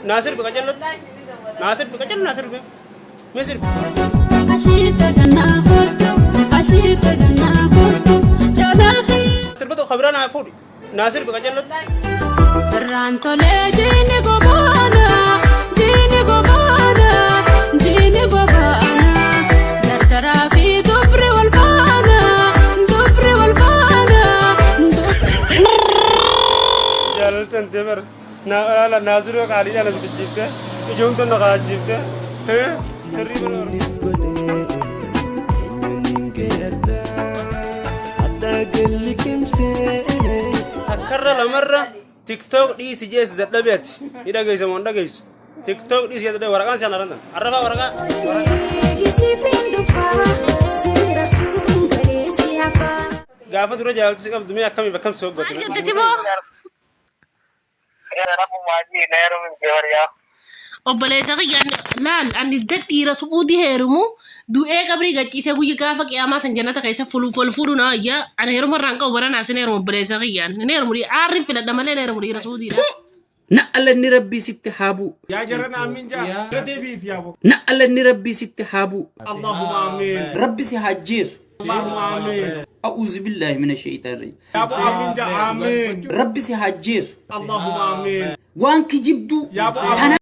Naa sirbi qacellotti. Naa sirbi qacello naa sirbi. Mee sirbi. Ashiita gannaa kottu, ashiita gannaa kottu, jaalafii. Sirba tokko biraa naa fuudhi. Naa sirbi qacellotti. Irraan tolee jiini gobaana, jiini gobaana, jiini gobaana. Dardaraa fi dubri wal faana, dubri wal faana. Jaalaltan deemer. Naa alaala naa zuree qaaliidhaan na bitachiifte. Ijoon tun na kaachifte. Hirrii bira. Takkarra lamarra TikTok dhiisi jees dadhabe ati. Ni dhageessa moo hin dhageessu? TikTok dhiisi jees dadhabe waraqaan si hanarran tan. Arrafaa waraqaa. Waraqaa. Gaafa dura jaalalti si qabdu mee akkamiif akkam si hoggatte? Maal jette simoo? Obboleessa kiyyaan laal ani gad dhiira su'uudii heerumu du'ee qabrii gachiisee guyya gaafa qiyaamaa san jannata keessa fulu wal fuudhu na wayya ana heeruma irraan qabu bara naasin heerumu obboleessa kiyyaan hin heerumu aarrin filadha malee hin heerumu dhiira su'uudiidha. Na'alanni rabbii sitti haa bu'u. Yaa jarana amiin jaa. Irra deebiif yaa bo. Na'alanni rabbii sitti haa bu'u. Allahumma amiin. Rabbi si haa ajjeesu. Allahumma amiin. A'uuzu billaahi mina shayxaan rajiim. Yaa bo amiin jaa amiin. Rabbi si haa ajjeesu. Allahumma amiin. Waan kijibduu Yaa bo tana.